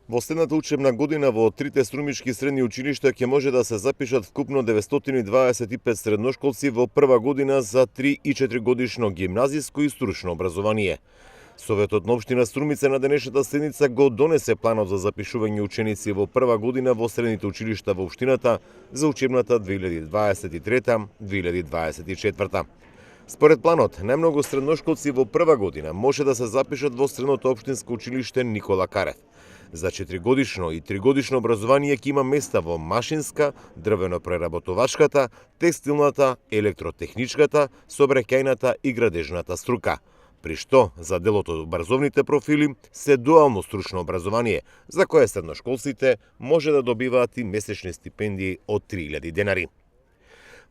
Во следната учебна година во трите струмички средни училишта ќе може да се запишат вкупно 925 средношколци во прва година за 3 и 4 годишно гимназиско и стручно образование. Советот на општина Струмица на денешната седница го донесе планот за запишување ученици во прва година во средните училишта во општината за учебната 2023-2024. Според планот, најмногу средношколци во прва година може да се запишат во средното општинско училиште Никола Карев. За 4-годишно и 3-годишно образование ќе има места во машинска, дрвено-преработувачката, текстилната, електротехничката, сообраќајната и градежната струка. При што, за делот од образовните профили, се дуално стручно образование, за кое средношколците може да добиваат и месечни стипендии од 3000 денари.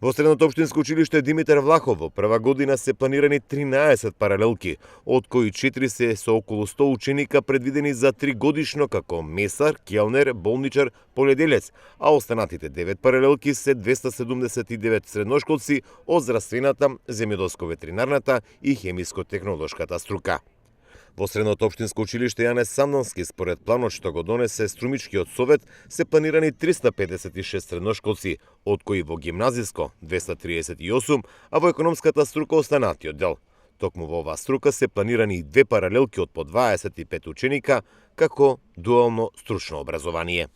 Во средното општинско училиште Димитар Влахов во прва година се планирани 13 паралелки, од кои 4 се со околу 100 ученика предвидени за 3 годишно како месар, келнер, болничар, поледелец, а останатите 9 паралелки се 279 средношколци од здравствената, земјоделско-ветеринарната и хемиско-технолошката струка. Во средното општинско училиште Јанес Сандански, според планот што го донесе Струмичкиот совет, се планирани 356 средношколци, од кои во гимназиско 238, а во економската струка останатиот дел. Токму во оваа струка се планирани и 2 паралелки од по 25 ученика како дуално стручно образование.